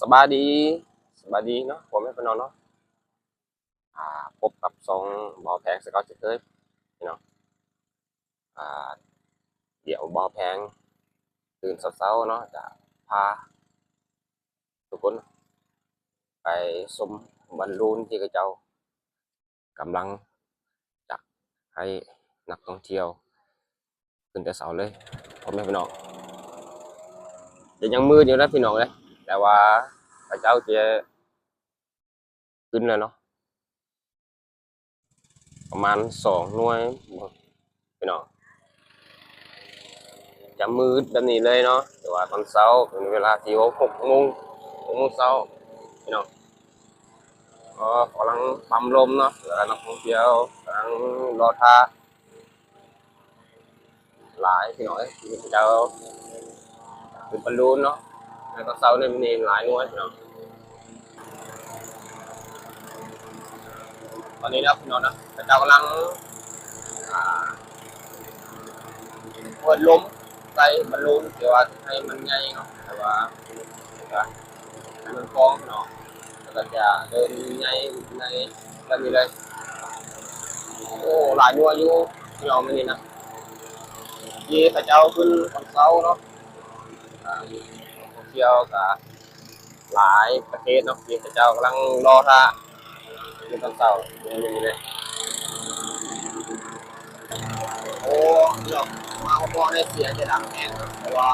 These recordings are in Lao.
ສະບາຍດີ ສະບາຍດີເນາະ ພໍ່ແມ່ພີ່ນ້ອງເນາະ. ອ່າ ພົບກັບຊ່ອງບ່າວແພງຄືເກົ່າເຊັ່ນເຄີຍພີ່ນ້ອງ. ອ່າ ດຽວບ່າວແພງຕື່ນເຊົ້າໆເນາະ ຈະພາທຸກຄົນໄປຊົມບອນລູນທີ່ເຂົາເຈົ້າ ກຳລັງຈະໃຫ້ນັກທ່ອງທ່ຽວຂຶ້ນແຕ່ເຊົ້າເລີຍ ພໍ່ແມ່ພີ່ນ້ອງ. ແຕ່ຍັງມືດຢູ່ນະພີ່ນ້ອງເອີຍ ແຕ່ວ່າເຂົາເຈົ້າຈະຂຶ້ນແລ້ວເນາະ ປະມານສອງໜ່ວຍ ພີ່ນ້ອງ. ຈະມືດແບບນີ້ເລີຍເນາະ ແຕ່ວ່າຕອນເຊົ້າເປັນເວລາທີ່ຫົກໂມງ ຫົກໂມງເຊົ້າພີ່ນ້ອງ. ກໍກຳລັງປ້ຳລົມເນາະ ແລ້ວກໍນັກທ່ອງທ່ຽວກຳລັງລໍຖ້າຫຼາຍພີ່ນ້ອງເອີຍ ທີ່ເຂົາເຈົ້າຂຶ້ນບອນລູນເນາະ ໃນຕອນເຊົ້ານີ້ມີຫຼາຍໜ່ວຍພີ່ນ້ອງ. ຕອນນີ້ເນາະພີ່ນ້ອງເນາະ ເຂົາເຈົ້າກຳລັງ ອ່າ ເປີດລົມໃສ່ບອນລູນ ທີ່ວ່າໃຫ້ມັນໃຫຍ່ເນາະ ແຕ່ວ່າໃຫ້ມັນຟອງເນາະ ແລ້ວກໍຈະເດີນໃຫຍ່ໃນແບບນີ້ເລີຍ. ໂອ້ ຫຼາຍໜ່ວຍຢູ່ພີ່ນ້ອງມື້ນີ້ນະ ທີ່ເຂົາເຈົ້າຂຶ້ນຕອນເຊົ້າເນາະ. ອ່າ ທ່ອງທ່ຽວກໍ ຫຼາຍປະເທດເນາະ ທີ່ເຂົາເຈົ້າກຳລັງລໍຖ້າຢູ່ຕອນເຊົ້າຢູ່ນີ້ເດ້. ໂອ້ ພີ່ນ້ອງ ມາຮອດໆ ໃນສຽງຈະດັງແຮງເນາະ ເພາະວ່າ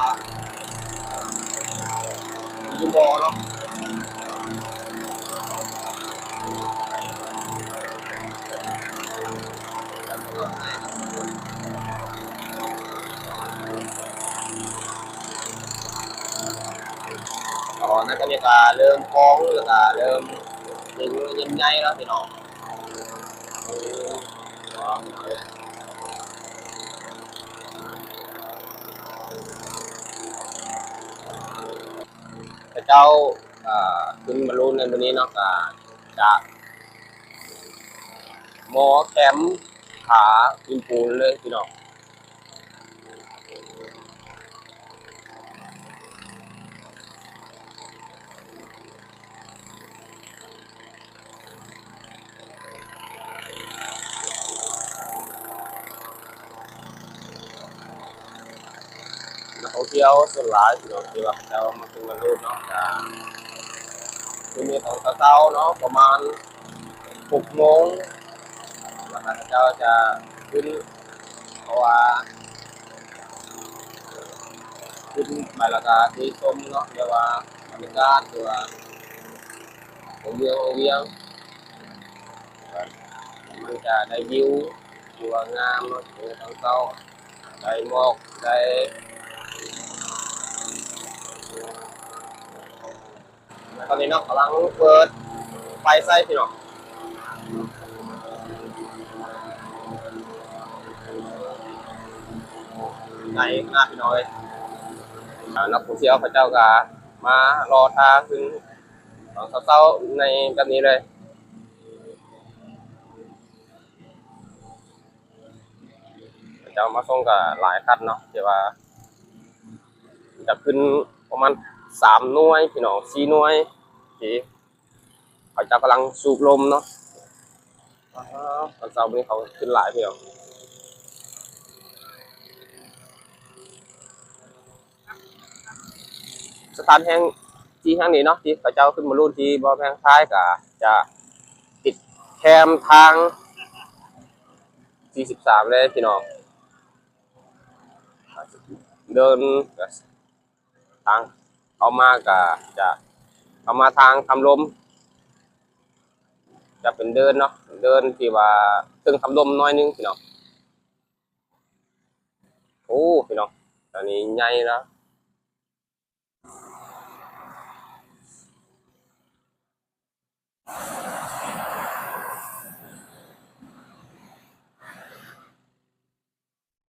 ຢູ່ບໍ່ເນາະ. ຕອນນັ້ນກໍມີກາເລີ່ມກອງ ແລ້ວກະເລີ່ມເປັນເຫຍື່ອໃຫຍ່ແລ້ວພີ່ນ້ອງ. ເຂົາເຈົ້າ ອ່າ ຂຶ້ນບອນລູນໃນມື້ນີ້ເນາະ ກະຈະມໍແຄມ ຜາຫີນປູນເລີຍພີ່ນ້ອງ. ນັກທ່ອງທ່ຽວສ່ວນຫຼາຍພີ່ນ້ອງ ທີ່ວ່າເຂົາເຈົ້າມາຂຶ້ນມາໂລດເນາະ ກະຄືມີຕອນເຊົ້າໆເນາະ ປະມານຫົກໂມງ ແລ້ວກະເຂົາເຈົ້າຈະຂຶ້ນ ເພາະວ່າຂຶ້ນໄປແລ້ວກະຊິຊົມເນາະ ແບບວ່າບັນຍາກາດ ຫຼືວ່າຫົວເມືອງ ຫົວວຽງ ມັນຈະໄດ້ວິວທີ່ວ່າງາມເນາະ ຕອນເຊົ້າ ໄດ້ໝອກ ໄດ້ ຕອນນີ້ເນາະ ກຳລັງເປີດໄຟໃສ່ພີ່ນ້ອງ ໃນຂະນະພີ່ນ້ອງເອີຍ ອ່າ ນັກທ່ອງທ່ຽວເຂົາເຈົ້າກະມາລໍຖ້າຂຶ້ນຕອນເຊົ້າໆໃນແບບນີ້ເລີຍ. ເຂົາເຈົ້າມາສົ່ງກໍຫຼາຍຄັນເນາະ ທີ່ວ່າຈະຂຶ້ນປະມານສາມໜ່ວຍພີ່ນ້ອງ ສີ່ໜ່ວຍ ທີ່ເຂົາເຈົ້າກຳລັງສູບລົມເນາະ. ອາ ຕອນເຊົ້າມື້ນີ້ເຂົາຂຶ້ນຫຼາຍພີ່ນ້ອງ. ສະຖານແຫ່ງທີ່ແຫ່ງນີ້ເນາະ ທີ່ເຂົາເຈົ້າຂຶ້ນມາລຸ້ນທີ່ບໍ່ແພງທ້າຍ ກະຈະຕິດແຄມທາງສີ່ສິບສາມເລີຍພີ່ນ້ອງ. ເດີນທາງເຂົ້າມາກະຈະເຂົ້າມາທາງຖ້ຳລົມ ຈະເປັນເດີ່ນເນາະ ເດີ່ນທີ່ວ່າເທິງຖ້ຳລົມໜ້ອຍໜຶ່ງພີ່ນ້ອງ. ໂອ້ ພີ່ນ້ອງ ອັນນີ້ໃຫຍ່ເນາະ.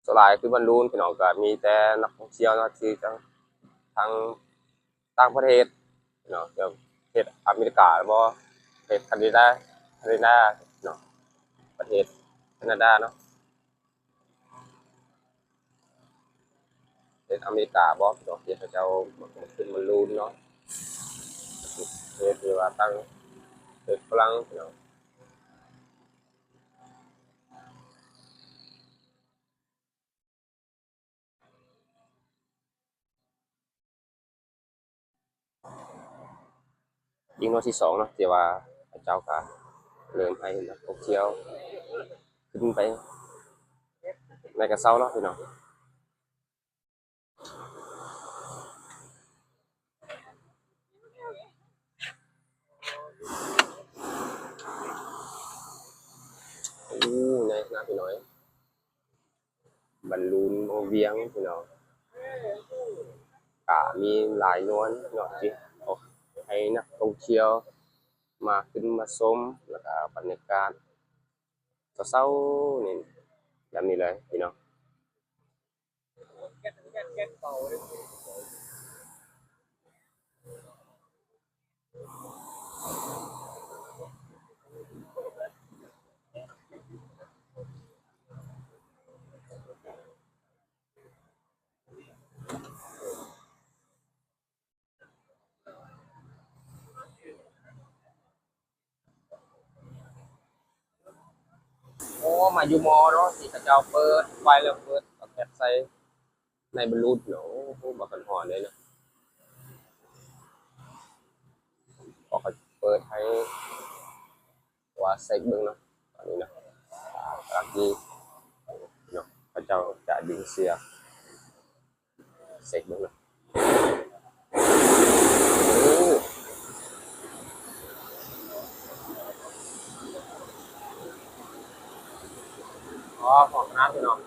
ສ່ວນຫຼາຍຄືບອນລູນພີ່ນ້ອງ ກໍມີແຕ່ນັກທ່ອງທ່ຽວເນາະ ທີ່ທາງ ທາງຕ່າງປະເທດເນາະ ປະເທດອາເມລິກາບໍ ປະເທດຄາເນດາ ຄາເນດາເນາະ ປະເທດຄາເນດາເນາະ. ເປັນອາເມລິກາບໍ ເນາະ ທີ່ເຂົາເຈົ້າມາຂຶ້ນມາລຸ້ນເນາະ. ທັງເປັດຝຣັ່ງພີ່ນ້ອງ. ອີກໜ່ວຍທີສອງເນາະ ທີ່ວ່າເຂົາເຈົ້າກະເລີ່ມໃຫ້ນັກທ່ອງທ່ຽວຂຶ້ນໄປໃນກະເຊົ້າເນາະພີ່ນ້ອງ. ໂອ້ ໃຫຍ່ຂະໜາດພີ່ນ້ອງເອີຍ. ບອນລູນວຽງພີ່ນ້ອງ ກະມີຫຼາຍໜ່ວຍເນາະ ທີ່ເອົາໃຫ້ນັກທ່ອງທ່ຽວມາຂຶ້ນມາຊົມ ແລ້ວກະບັນຍາກາດເຊົ້າໆນີ້ ແບບນີ້ເລີຍພີ່ນ້ອງ. ໂອ້ ມາຢູ່ມໍເນາະ ທີ່ເຂົາເຈົ້າເປີດໄຟ ແລ້ວເປີດເອົາແກັສໃສ່ໃນບອນລູນເນາະ. ໂອ້ ບັກກະຮ້ອນເດ້ເນາະ. ຂໍເຂົາເປີດໃຫ້ ວ່າເຊັກເບິ່ງເນາະ ຕອນນີ້ເນາະ ອ່າ ກຳລັງຊິເນາະ ເຂົາເຈົ້າຈະດຶງເຊືອກ ເຊັກເບິ່ງເນາະ. ໂອ້ ອໍ ຂອງຄະນະພີ່ນ້ອງ.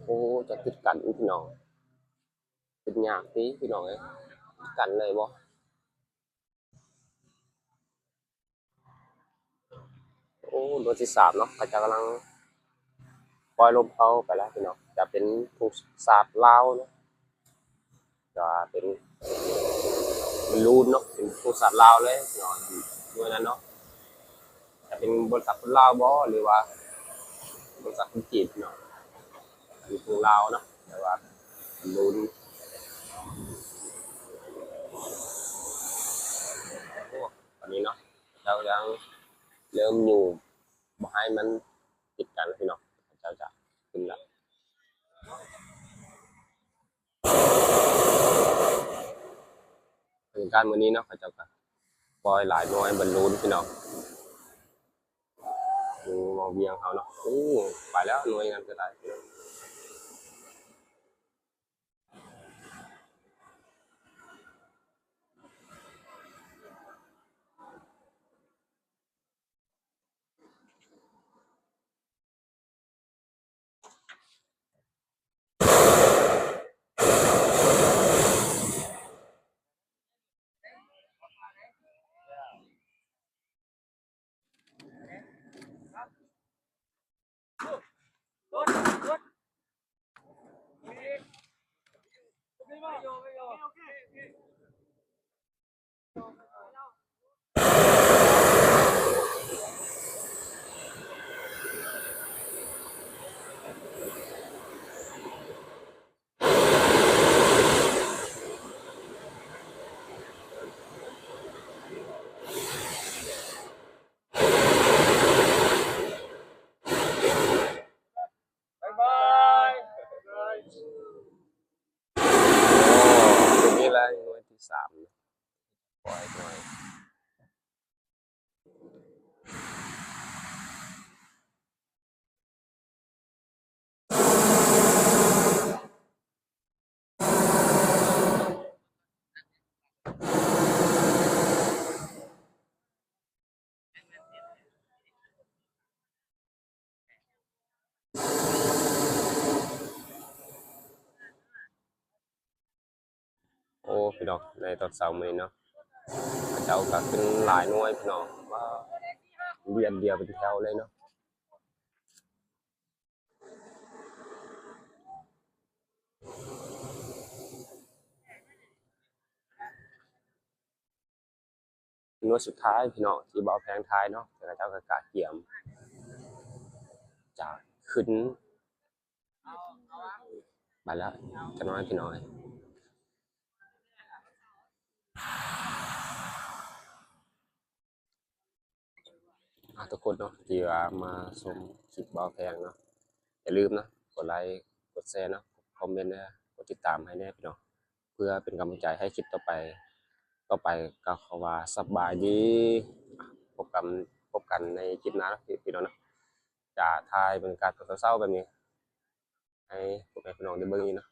ໂອ້ ຈະຕິດກັນອີກພີ່ນ້ອງ ເປັນຍາກຕິພີ່ນ້ອງເອີຍ ຕິດກັນເລີຍບໍ່? ໂອ້ ໜ່ວຍທີສາມເນາະ ເຂົາເຈົ້າກຳລັງປ່ອຍລົມເຂົ້າໄປແລ້ວພີ່ນ້ອງ ຈະເປັນທຸງຊາດລາວເນາະ ຈະເປັນບອນລູນເນາະ ເປັນທຸງຊາດລາວເລີຍເນາະ ໜ່ວຍນັ້ນເນາະ. ຈະເປັນບໍລິສັດຄົນລາວບໍ່ ຫຼືວ່າບໍລິສັດຄົນຈີນເນາະ ອັນນີ້ຄົນລາວເນາະ ແຕ່ວ່າລຸ້ນ ໂອ້ ຕອນນີ້ເນາະ ເຈົ້າຍັງເລີ່ມຢູ່ ບໍ່ໃຫ້ມັນຕິດກັນພີ່ນ້ອງ ເຂົາເຈົ້າຈະຂຶ້ນລະ. ບັນຍາກາດມື້ນີ້ເນາະ ເຂົາເຈົ້າກະປ່ອຍຫຼາຍໜ່ວຍບອນລູນພີ່ນ້ອງ ຢູ່ວັງວຽງເຮົາເນາະ. ໂອ້ ໄປແລ້ວໜ່ວຍນັ້ນກະໄດ້ພີ່ນ້ອງ. ບາຍບາຍ ບາຍບາຍ. ໂອ້ ໂຕນີ້ລະໜ່ວຍທີສາມ ປອຍໜ່ວຍ. ພີ່ນ້ອງ ໃນຕອນເຊົ້າມື້ນີ້ເນາະ ເຂົາເຈົ້າກໍຂຶ້ນຫຼາຍໜ່ວຍພີ່ນ້ອງ ວ້າວ ລຽນດຽວເປັນແຖວເລີຍເນາະ. ໜ່ວຍສຸດທ້າຍພີ່ນ້ອງ ທີ່ບ່າວແພງຖ່າຍເນາະ ເຂົາເຈົ້າກໍກະກຽມຈະຂຶ້ນໄປແລ້ວ ຈັກໜ້ອຍພີ່ນ້ອງເອີຍ. ອ່າ ທຸກຄົນເນາະ ທີ່ວ່າມາຊົມຄລິບບ່າວແພງເນາະ ຢ່າລືມເນາະ ກົດໄລ ກົດແຊເນາະ ຄອມເມັນເດີ ກົດຕິດຕາມໃຫ້ແດ່ພີ່ນ້ອງ ເພື່ອເປັນກຳລັງໃຈໃຫ້ຄລິບຕໍ່ໄປ ຕໍ່ໄປກໍຂໍວ່າສະບາຍດີ ພົບກັນ ພົບກັນໃນຄລິບໜ້າເນາະ ພີ່ນ້ອງເນາະ ຈະຖ່າຍບັນຍາກາດຕອນເຊົ້າໆແບບນີ້ ໃຫ້ພໍ່ແມ່ພີ່ນ້ອງໄດ້ເບິ່ງອີກເນາະ.